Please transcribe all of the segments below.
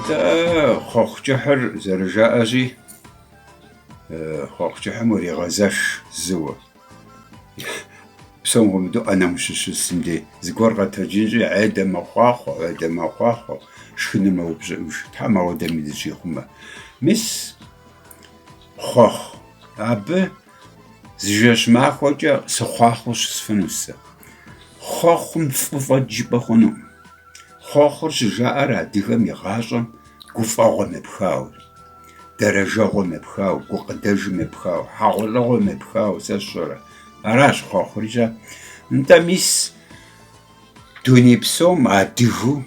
Нтӏэ, хъуэхъу кӏыхьыр зэрыжаӏэщи, хъуэхъу кӏыхьым урегъэзэш зыуэ. Псом хуэмыдэу ӏэнэм ущыщысым дей зыгуэр къэтэджынщи, гьедэ мэхъуахъуэ, гьедэ мэхъуахъуэ, шхыныр мэупщӏыӏуж, Тхьэм ауэдэми дыщихъумэ. Мис хъуэхъу. Абы зы жэщ махуэкӏэ сыхъуахъуэу щысфынущ сэ. Хъуэхъум фӏы фӏэкӏ жыпӏэ хъунукъым. Хъуэхъур щыжаӏэр адыгэм и гъащӏэм гуфӏэгъуэм епхауэ, дэрэжэгъуэм епхауэ, гукъыдэжым епхауэ, хьэгъуэлӏыгъуэм епхауэ, сэ сщӏэрэ. Аращ хъуэхъури щэ. Нтӏэ, мис дуней псом адыгэу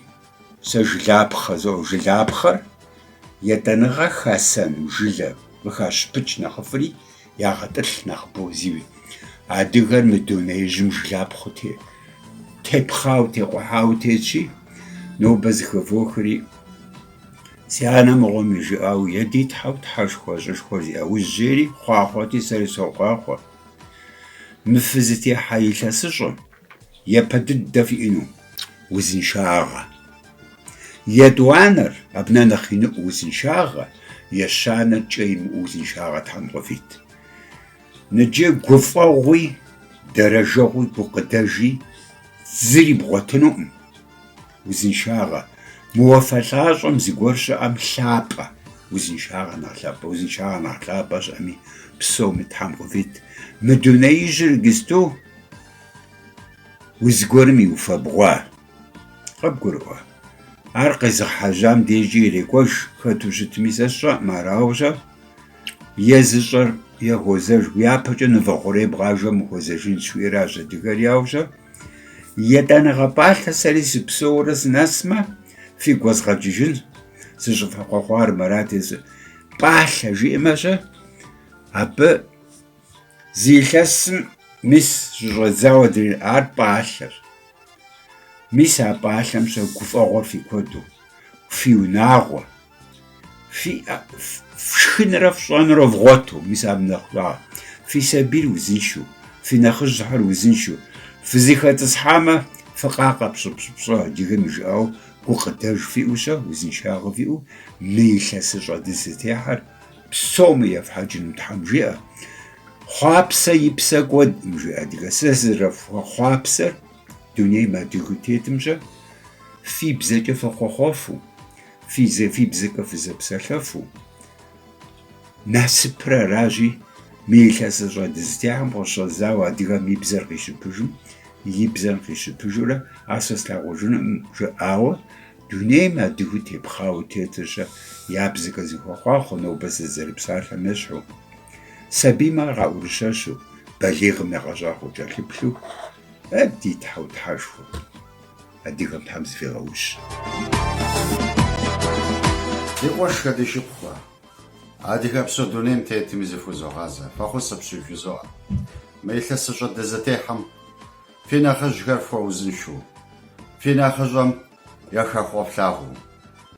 сэ жылапхъэ зо, жылапхъэр етӏаныгъэ хасэну жылэ къыхащыпыкӏ нэхъыфӏри ягъэтӏылъ нэхъыбэу зиуи. Адыгэр мы дунеижьым жылапхъэу тепхъауэ, текъухьауэ тетщи, нобэ зыхывохри, си анэ мыгъуэм и жыӏауэ, е ди Тхьэу Тхьэшхуэ, щӏышхуэр зи ӏэужь жери, хъуахъуэти, сэри сохъуахъуэ. Мы фызытехьэ илъэсыщӏэм япэ дыдэ фиӏэну узыншагъэ. Етӏуанэр, абы нэ нэхъ иныӏуэу узыншагъэ, ещанэр кӏэ имыӏэу узыншагъэ Тхьэм къывит. Ныджы гуфӏэгъуи, дэрэжэгъуи, гукъыдэжи зыри бгъуэтынукъым. Узыншагъэ. Мы уафэ лъащӏэм зыгуэр щыӏэм лъапӏэ. Узыншагъэ нэхъ лъапӏэ, узыншагъэ нэхъ лъапӏэ щыӏэми, псоми Тхьэм къывит. Мы дунеижьыр иджысту уз гуэрым иуфэбгъуа. Къыбгурыӏуа? Ар къезыхьэжьам дежкӏи ирекӏуэж, хэту щытми сэ сщӏэкъым ар, ауэ-щэ е зыщӏэр е хуозэж, уяпэкӏэ нывэ хъурей бгъажэм ухуэзэжынщ, жиӏэращ адыгэри, ауэ-щэ етӏаныгъэ пӏалъэ сэри сыпсэурэ сынэсмэ, фигу къэзгъэкӏыжынщ, сыщӏыфэхъуэхъуар мырати, пӏалъэ жиӏэмэ-щэ, абы Зы илъэсым мис щыщӏэдзауэ адрей ар пӏалъэщ. Мис а пӏалъэм щэ гуфӏэгъуэр фи куэду, фи унагъуэ, фи фшхынрэ фщӏэнрэ вгъуэту, мис абы нэхъ фи сабийр узыншэу, фи нэхъыжьхэр узыншэу, фызыхэтӏысхьамэ, фыкъакъэ пщӏы-пщӏы-пщӏы адыгэм и жыӏауэ гукъыдэж фиӏэу щэ, узыншагъэ фиӏэу мы илъэсыщӏэ дызытехьэр Псоми ефхьэкӏыну Тхьэм жиӏэ. Хъуапсэ и псэ кӏуэдкъым, жи адыгэ. Сэ сызэрыфхуэхъуапсэр дунейм адыгэу тетым-щэ, фи бзэкӏэ фыхъуэхъуэфу, фи фи бзэкӏэ фызэпсэлъэфу. Насыпыр аращи, мы илъэсыщӏэ дызытехьэм къыщыщӏэдзауэ адыгэм и бзэр къищыпыжым, и бзэм къищыпыжурэ, ар сэ слъагъужынукъым, жыӏауэ, Дунейм адыгэу тепхъауэ тетыр-щэ, я бзэкӏэ зэхуэхъуахъуэ нобэ сызэрыпсалъэм ещхьу. Сабийм ар къаӏурыщэщу, балигъым егъэщӏагъуэу кӏэлъыплъу, Е ди Тхьэу Тхьэшхуэ, адыгэм Тхьэм зывигъэужь. Ди къуэшхэ, ди шыпхъухэ, адыгэ псо дунейм тетми зыхузогъазэ, фӏэхъус апщий вжызоӏэ. Мы илъэсыщӏэ дызытехьэм фи нэхъыжьхэр фхуэузыншэу, фи нэхъыщӏэм я хэхъуэ флъагъуу,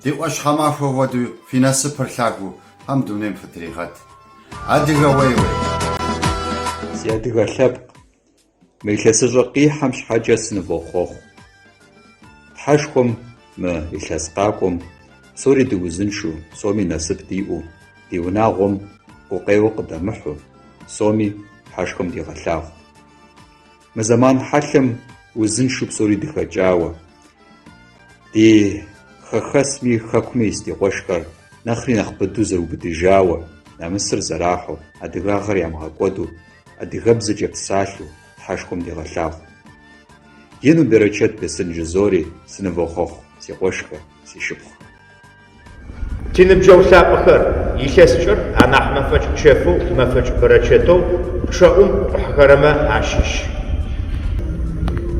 ди ӏуащхьэмахуэ хуэдэу фи насыпыр лъагэу Тхьэм дунейм фытригъэт. Адыгэ уей-уей! Си адыгэ лъэпкъ, мы илъэсыщӏэ къихьэм щхьэкӏэ сынывохъуэхъу. Тхьэшхуэм мы илъэс къакӏуэм псори дыузыншэу, псоми насып диӏэу, ди унагъуэм гукъеуэ къыдэмыхьу, псоми Тхьэшхуэм дигъэлъагъу. Мы зэман хьэлъэм узыншэу псори дыхэкӏауэ, ди хэхэсми хэкуми ис ди къуэшхэр нэхъри нэхъ быдэу зэрыубыдыжауэ, нэмысыр зэрахьэу, адыгагъэр ямыгъэкӏуэду, адыгэбзэкӏэ псалъэу Тхьэшхуэм дигъэлъагъу. Ину берэчэт бесын жызори сынывохъуэхъу, си къуэшхэ, си шыпхъухэ. Тиныбджэгъу лъапӏэхэр, илъэсыкӏэр анахь мэфэкӏ чэфэу, мэфэкӏ бэрэчэтэу пчъэӏум къыхьыхэрэмэ ащыщ.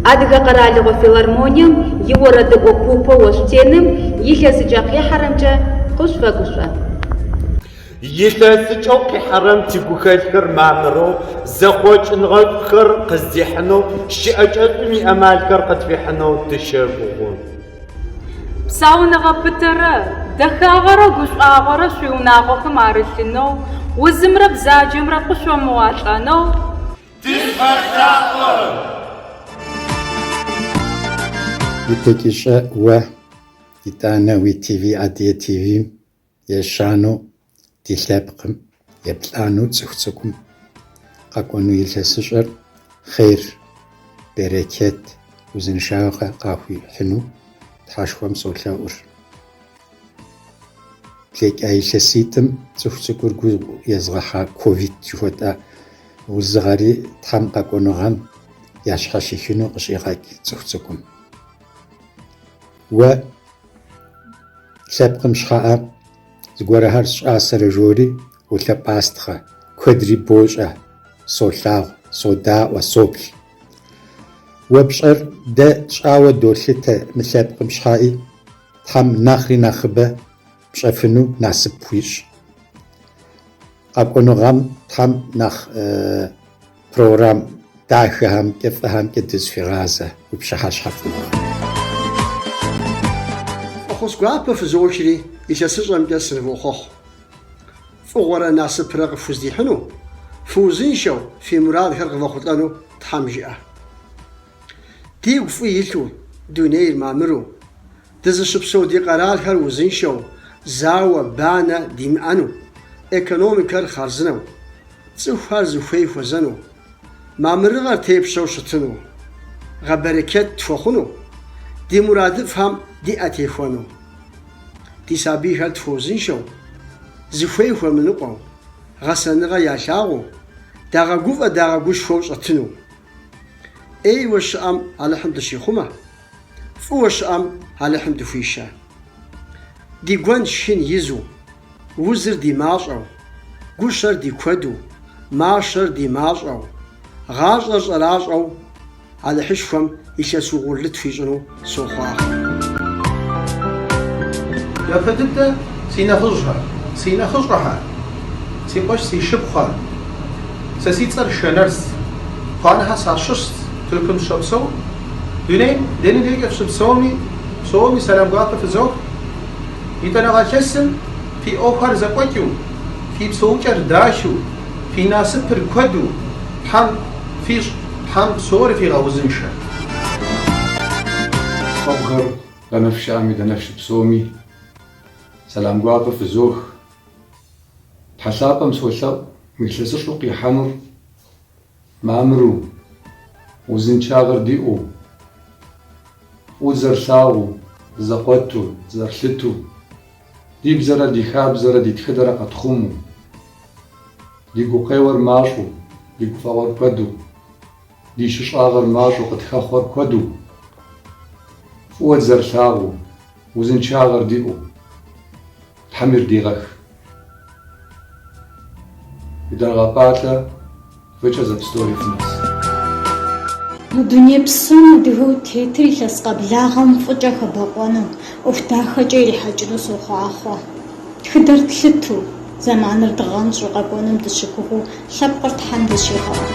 Адыгэ къэралыгъо филармонием иорэдыӏо купэу Ошъутеным илъэсыкӏэ къихьэрэмкӏэ къышъуфэгушӏо. Илъэсыкӏэу къихьэрэм тигухэлъхэр мамырэу, зэхъокӏыныгъэшӏухэр къыздихьынэу, щыӏэкӏэшӏум иамалхэр къытфихьынэу тыщэгугъы. Псауныгъэ пытэрэ, дэхагъэрэ гушӏуагъорэ шъуиунагъохэм арылъынэу, узымрэ бзаджэмрэ къышъомыуалӏэнэу, Ипэкӏи щӏэ уэ. итӏанэ уи ТВ Адыгэ ТВ-м, ещанэу ди лъэпкъым, еплӏанэу цӏыху цӏыкӏум къэкӏуэну илъэсыщӏэр хъер, берекет, узыншагъэ къахуихьыну Тхьэшхуэм солъэӏур. Блэкӏа илъэситӏым цӏыху цӏыкӏур гугъу езыгъэхьа ковид жыхуэтӏа узыгъэри Тхьэм къэкӏуэну гъэм ящхьэщихыну къыщӏигъэкӏ цӏыху цӏыкӏум. Уэ лъэпкъым щхьэӏэ зыгуэрхэр сщӏасэрэ жори улъэпӏастхъэ, куэдри бощӏэ, солъагъу, содаӏуэ, соплъ. Уэ пщӏэр дэ тщӏауэ долъытэ мы лъэпкъым щхьэӏи, Тхьэм нэхъри нэхъыбэ пщӏэфыну насып пхуищӏ. Къэкӏуэну гъэм Тхьэм нэхъ программ дахэхэмкӏэ, фӏыхэмкӏэ дызыхуигъазэ уи пщыхьэщхьэ фӏыуэ. Фӏэхъус гуапэ фызохри, илъэсыщӏэмкӏэ сынывохъуэхъу. Фӏыгъуэрэ насыпрэ къыфхуздихьыну, фыузыншэу, фи мурадхэр къывэхъулӏэну Тхьэм жиӏэ. Дигу фӏы илъу, дунейр мамыру, дызыщыпсэу ди къэралхэр узыншэу, зауэ, банэ димыӏэну, экономикэр хъарзынэу, цӏыхухэр зыхуей хуэзэну, мамырыгъэр тепщэу щытыну, гъэ берекет тхуэхъуну, ди мурадыфӏхэм ди ӏэ техуэну, ди сабийхэр тхуэузыншэу, зыхуей хуэмыныкъуэу, гъэсэныгъэ ялъагъуу, дагъэгуфӏэ-дагъэгушхуэу щӏэтыну. ӏейуэ щыӏэм Алыхьым дыщихъумэ, фӏыуэ щыӏэм Алыхьым дыхуишэ. Ди гуэн шхын изу, узыр ди мащӏэу, гущэр ди куэду, мащэр ди мащӏэу, гъащӏэр щӏэращӏэу Алыхьышхуэм илъэс угъурлы тхуищӏыну сохъуахъуэ. Япэ дыдэ си нэхъыжьхэр, си нэхъыщӏэхэр, си къуэш, си шыпхъухэр. Сэ си цӏэр Шэнэрс. Хъуанэхэ сащыщц, Тыркум сыщопсэу. Дунейм дэнэ дежкӏэ фыщыпсэуми, псоми сэлам гуапэ фызох. Етӏанэгъэ илъэсым фи ӏуэхухэр зэфӏэкӏыу, фи псэукӏэр дахэу, фи насыпыр куэду Тхьэм фищӏ, Тхьэм псори фигъэузыншэ. Лъэпкъэгъухэр дэнэ фыщыӏэми, дэнэ фыщыпсэуми, сэлам гуапэ фызох. Тхьэ лъапӏэм солъэӏу мы илъэсыщӏэу къихьэнур мамыру, узыншагъэр диӏэу, фӏыуэ дызэрылъагъуу, дызэкъуэту, дызэрылъыту, ди бзэрэ ди хабзэрэ ди тхыдэрэ къэтхъумэу, ди гукъеуэр мащӏэу, ди гуфӏэгъуэр куэду, ди щыщӏагъэр мащӏэу, къытхэхъуэр куэду, фӏыуэ дызэрылъагъуу, узыншагъэр диӏэу. Тхьэм ирдигъэх. Етӏанэгъэ пӏалъэ фӏыкӏэ зэпсори фынэс. Мы дуней псом адыгэу тетыр илъэс къэблагъэм фӏыкӏэ хэбэкъуэну, ӏуэху дахэкӏэ ирихьэкӏыну сохъуахъуэ. Тхыдэр тлъыту, зэманыр дгъэнщӏу, къэкӏуэнум дыщыгугъыу лъэпкъыр Тхьэм дыщигъэӏу.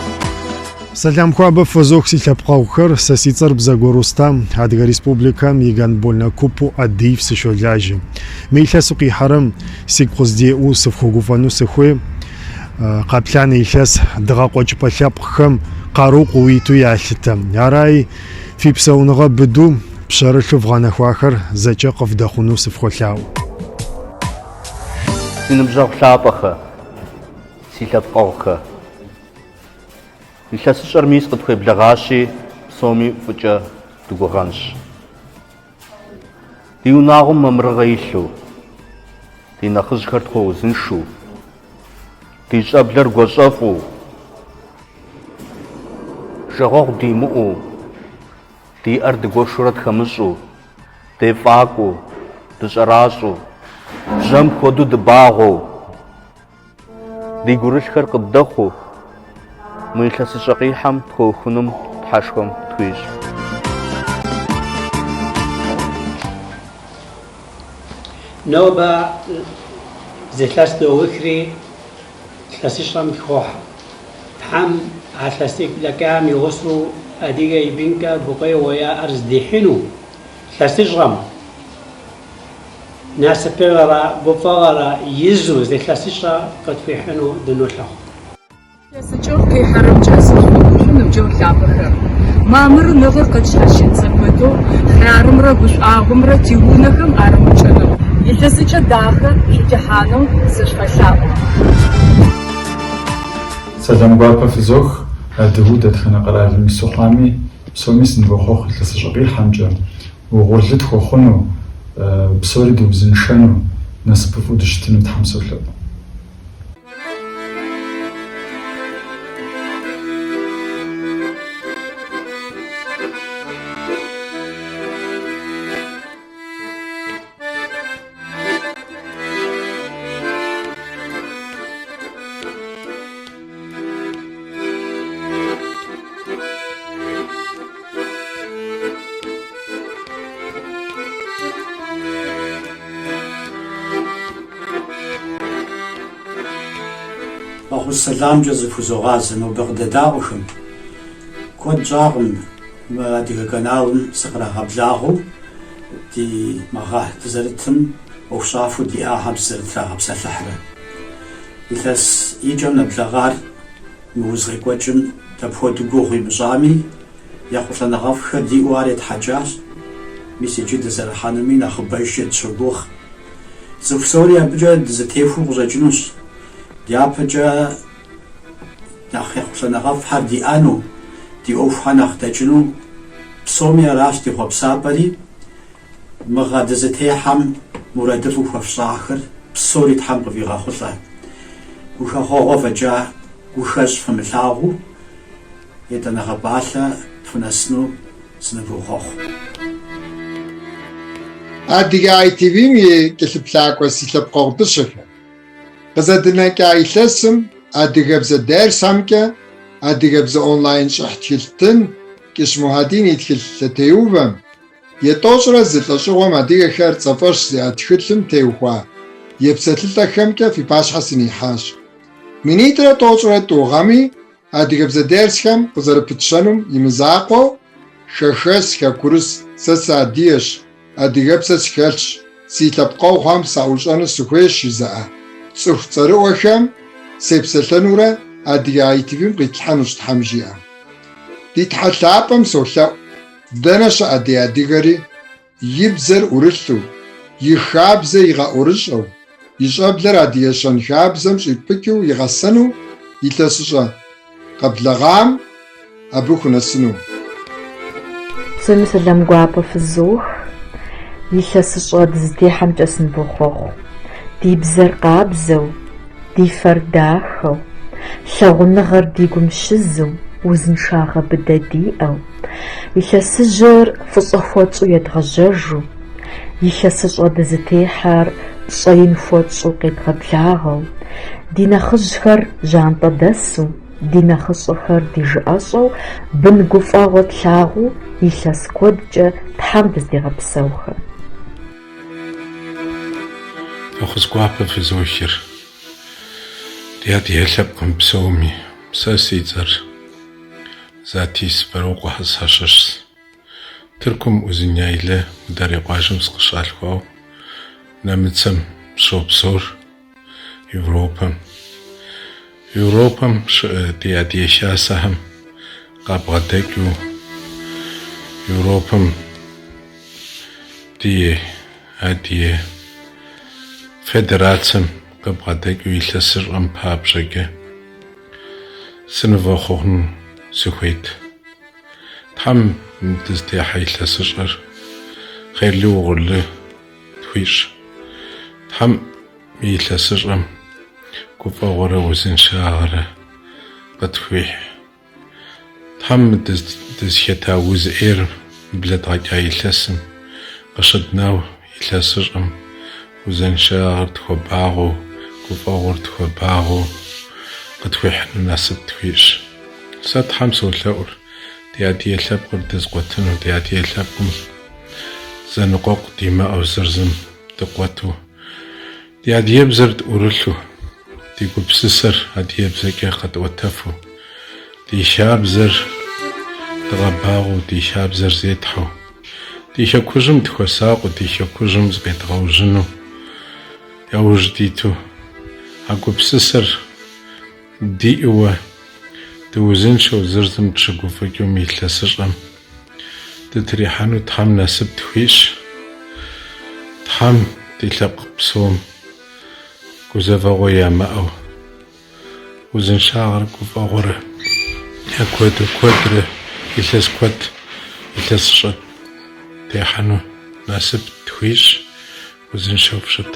Сэлам хуабэ фызох си лъэпкъэгъухэр, сэ си цӏэр Бзэгуэ Рустам, Адыгэ Республикэм и гандбольнэ купу Адыиф сыщолажьэ. Мы илъэсу къихьэрэм сигу къыздеӏэу сыфхуэгуфӏэну сыхуей. Къаплъэн илъэс дыгъэкъуэкӏыпӏэ лъэпкъхэм къару къыуиту ялъытэ. Араи, фи псэуныгъэ быду, пщэрылъу вгъэнэхуахэр зэкӏэ къывдэхъуну сыфхуолъаӏуэ. Си ныбжьэгъу лъапӏэхэ, си лъэпкъэгъухэ. Илъэсыщӏэр мис къытхуеблэгъащи, псоми фӏыкӏэ дыгугъэнщ. Ди унагъуэм мамырыгъэ илъу, ди нэхъыжьхэр тхуэузыншэу, ди щӏэблэр гуащӏэфӏу, жагъуэгъу димыӏэу, ди ӏэр дыгуэшурэ тхэмыщӏу, дефӏакӏуэу, дыщӏэращӏэу, бжьэм хуэдэу дыбагъуэу, Ди гурылъхэр къыддэхъуу, мы илъэсыщӏэ къихьэм тхуэухыным Тхьэшхуэм тхуищӏ. Нобэ зы илъэс доухри, илъэсыщӏэм дыхохьэ. Тхьэм а илъэситӏ блэкӏам и гъусэу адыгэ и бынкӏэ гукъеуэ яӏэр зыдихьыну илъэсыщӏэм Насыпыгъэрэ гуфӏэгъэрэ изу зы илъэсыщӏэ къытхуихьыну дынолъэӏу. Илъэсыкӏэу къихьэрэмкӏэ сынывохъуэхъу ныбжьэгъу лъапӏэхэр. Мамырыныгъэр къытшъхьащыт зэпытэу, хъярымрэ гушӏуагъомрэ тиунэхэм арымыкӏынэу. Илъэсыкӏэ дахэ шъутехьанэу сышъуфэлъаӏо. Сэлам гуапэ фызох, адыгэу дэтхэнэ къэралым ису хъуами, псоми сынывохъуэхъу илъэсыщӏэ къихьэмкӏэ, угъурлы тхуэхъуну, псори дыузыншэну, насыпыфӏэу дыщытыну Тхьэм солъэӏу. Фӏэхъус сэламкӏэ зыфхузогъазэ нобэ къыдэдаӏуэхэм. Куэд щӏакъым мы адыгэ каналым сыкърагъэблагъэу ди мы гъэ дызэрытым ӏуэхущӏафэу диӏахэм сызэрытрагъэпсэлъыхьрэ. Илъэс икӏэм нэблэгъар мы уз къекӏуэкӏым дапхуэдэу гугъу имыщӏами, ехъулӏэныгъэфӏхэр диӏэу ар етхьэкӏащ. Мис иджы дызэрыхьэнуми нэхъыбэжкӏэ дыщогугъ. Цӏыху псори абыкӏэ дызэтехуэу къыщӏэкӏынущ. Дяпэкӏэ нэхъ ехъулӏэныгъэфӏхэр диӏэну, ди ӏуэхухэр нэхъ дэкӏыну псоми аращ ди хъуэпсапӏэри. Мы гъэ дызытехьэм мурадыфӏу хуэфщӏахэр псори Тхьэм къывигъэхъулӏэ. Гухэхъуэгъуэ фӏэкӏа гухэщӏ фымылъагъуу етӏанэгъэ пӏалъэ фынэсыну сынывохъуэхъу. Адыгэ ITV-м и кӏэлъыплъакӏуэ си лъэпкъэгъу дыщэхэр. Къызэдынэкӏа илъэсым адыгэбзэ дерсхэмкӏэ адыгэбзэ онлайн щӏыхь тхылъ тын Кӏыщ Мухьэдин и тхылъ лъэтеувэм, 11 лӏэщӏыгъуэм адыгэхэр цӏэфӏэщ зиӏэ тхылъым теухуа епсэлъылӏэхэмкӏэ фи пащхьэ сынихьащ. 2022 гъэми адыгэбзэ дерсхэм къызэрыпытщэнум и мызакъуэу, хэхэс, хэкурыс, сэ сыадыгэщ, адыгэпсэ схэлъщ, си лъэпкъэгъухэм саӏущӏэну сыхуейщ жызыӏэ цӏыху цӏэрыӏуэхэм сепсэлъэнурэ Адыгэ ITV-м къитлъхьэнущ Тхьэм жиӏэ. Ди Тхьэ лъапӏэм солъэӏу, дэнэ щыӏэ ди адыгэри, и бзэр ӏурылъу, и хабзэ игъэӏурыщӏэу, и щӏэблэр адыгэ щэнхабзэм щӏипӏыкӏыу игъэсэну илъэсыщӏэ къэблэгъам абы хунэсыну. Псоми сэлам гуапэ фызох, илъэсыщӏэ дызытехьэмкӏэ сынывохъуэхъу. Ди бзэр къабзэу, ди фэр дахэу, лъагъуныгъэр ди гум щызу, узыншагъэ быдэ диӏэу, илъэсыжьыр фӏыщӏэ хуэтщӏу едгъэжьэжу, илъэсыщӏэ дызытехьэр пщӏэ ин хуэтщӏу къедгъэблагъэу, ди нэхъыжьхэр жьантӏэдэсу, ди нэхъыщӏэхэр ди жыӏэщӏэу, бын гуфӏэгъуэ тлъагъуу илъэс куэдкӏэ Тхьэм дыздигъэпсэухэ. Фӏэхъус гуапэ фызохыр ди адыгэ лъэпкъым псоми, сэ си цӏэр Затис Бэрокъуэхэ сащыщщ. Тыркум Узуняйлэ Мударей къуажэм сыкъыщалъхуауэ, нэмыцэм сыщопсэур Европэм. Европэм щыӏэ ди адыгэ хасэхэм къабгъэдэкӏыу Европэм ди адыгэ федерацэм къыбгъэдэкӏыу илъэсыщӏэм папщӏэкӏэ сынывэхъуэхъуну сыхуейт. Тхьэм дызытехьэ илъэсыщӏэр хъерлы угъурлы тхуищӏ. Тхьэм мы илъэсыщӏэм гуфӏэгъуэрэ узыншагъэрэ къытхуихь. Тхьэм мы дызыхэта уз ӏейр блэдгъэкӏа илъэсым къыщыднау илъэсыщӏэм узыншагъэр тхуэбагъуэу, гуфӏэгъуэр тхуэбагъуэу къытхуихьыну насып тхуищӏ. Сэ Тхьэм солъэӏур ди адыгэ лъэпкъыр дызэкъуэтыну, ди адыгэ лъэпкъым зэныкъуэкъу димыӏэу зыр зым дыкъуэту, ди адыгэбзэр дӏурылъу, ди гупсысэр адыгэбзэкӏэ къэтӏуэтэфу, ди хабзэр дгъэбагъуэу, ди хабзэр зетхьэу, ди хэкужьым дыхуэсакъыу, ди хэкужьым зыкъедгъэужьыну яужь диту, а гупсысэр диӏэуэ. Дыузыншэу зыр зым тщыгуфӏыкӏыу мы илъэсыщӏэм дытрихьэну Тхьэм насып тхуищӏ. Тхьэм ди лъэпкъ псом гузэвэгъуэ ямыӏэу, узыншагъэрэ гуфӏэгъуэрэ я куэду куэдрэ илъэс куэд илъэсыщӏэ техьэну насып тхуищӏ. Узыншэу фыщыт.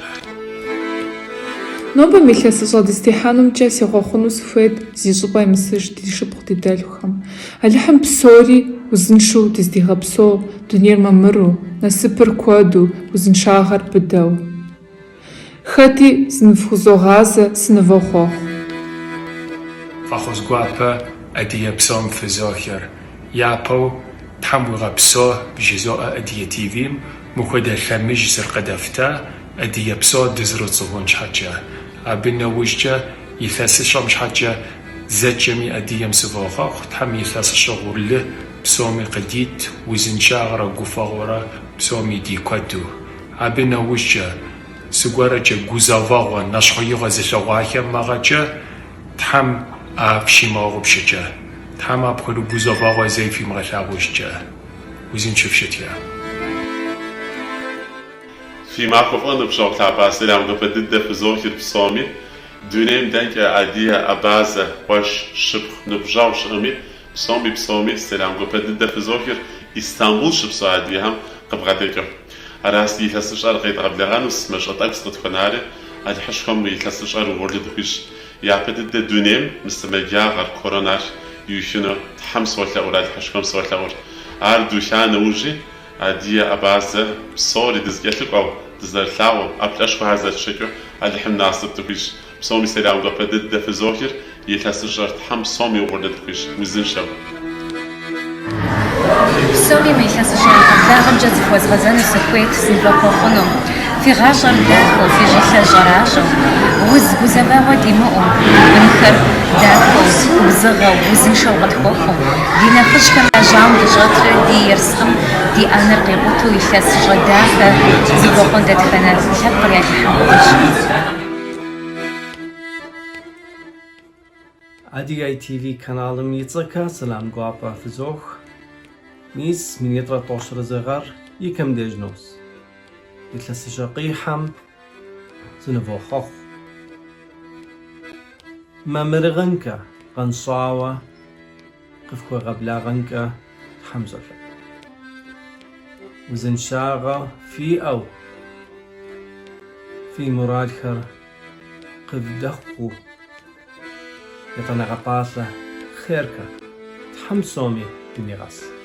Нобэ мы илъэсыщӏэ дызытехьэнумкӏэ сехъуэхъуну сыхуейт зи щӏыпӏэ имысыж ди шыпхъу ди дэлъхухэм. Алыхьым псори узыншэу дыздигъэпсэу, дунейр мамыру, насыпыр куэду, узыншагъэр быдэу. Хэти зыныфхузогъазэ, сынывохъуэхъу. Фӏэхъус гуапэ Адыгэ псом фызохыр. Япэу Тхьэм уигъэпсо бжызоӏэ Адыгэ ТВ-м мыхуэдэ лъэмыж зэрыкъыдэфта адыгэ псо дызэрыцӏыхун щхьэкӏэ. Абы нэужькӏэ илъэсыщӏэм щхьэкӏэ зэкӏэми адыгэм сывохъуэхъу, Тхьэм илъэсыщӏэ угъурлы псоми къыдит, узыншагъэрэ гуфӏэгъуэрэ псоми ди куэду. Абы нэужькӏэ зыгуэрэкӏэ гузэвэгъуэ, нэщхъеигъуэ зылъэгъуахэм мэгъэкӏэ Тхьэм а фщимыгъэгъупщэкӏэ. Тхьэм апхуэдэ гузэвэгъуэ зэи фимыгъэлъагъужкӏэ. Узыншэу фщытхэ. Фи махуэ фӏы ныбжьэгъу лъапӏэ, сэлам гуапэ дыдэ фызохыр псоми. Дунейм дэнкӏэ адыгэ, абазэ, къуэш, шыпхъу, ныбжьэгъу щыӏэми, псоми псоми сэлам гуапэ дыдэ фызохыр Истамбул щыпсэу адыгэхэм къыбгъэдэкӏыу. Аращ илъэсыщӏэр къедгъэблэгъэнущ, мащӏэ тӏэкӏущ къытхуэнари, Алыхьышхуэм мы илъэсыщӏэр угъурлы дыхуищӏ. Япэ дыдэ дунейм мы сымаджагъэр, коронар, иухыну Тхьэм солъэӏур, Алыхьышхуэм солъэӏур. Ар духа нэужьи, адыгэ, абазэ псори дызэкӏэлъыкӏуэу, дызэрылъагъуу, ӏэплӏэшхуэхэр зэтшэкӏыу Алыхьым насып дыхуищӏ. Псоми сэлам гуапэ дыдэ фызохыр, илъэсыщӏэр Тхьэм псоми угъурлы дыхуищӏ, узыншэу. Псоми мы илъэсыщӏэ къэблагъэмкӏэ зыхуэзгъэзэну сыхуейт, сынывэхъуэхъуну. Фи гъащӏэр дахэу, фи щӏылъэр щӏэращӏэу, уз гузэвэгъуэ димыӏэу, ди бынхэр дахэу, губзыгъэу, узыншэу къытхуэхъуу, ди нэхъыжьхэм я жьауэм дыщӏэтрэ ди ерыскъым ди ӏэнэр къикъутэу илъэсыщӏэ дахэ зыхуэхъун дэтхэнэ лъэпкъри Алыхьым къыдищӏ. Адыгэ ТВ каналым и цӏэкӏэ сэлам гуапэ фызох. Мис 2101 гъэр и кӏэм деж нос. Илъэсыщӏэ къихьэм сынывохъуэхъу. Мамырыгъэнкӏэ гъэнщӏауэ къыфхуегъэблагъэнкӏэ Тхьэм солъэӏу. Узыншагъэ фиӏэу, фи мурадхэр къывдэхъуу. Етӏанэгъэ пӏалъэ хъеркэ Тхьэм псоми дынигъэс.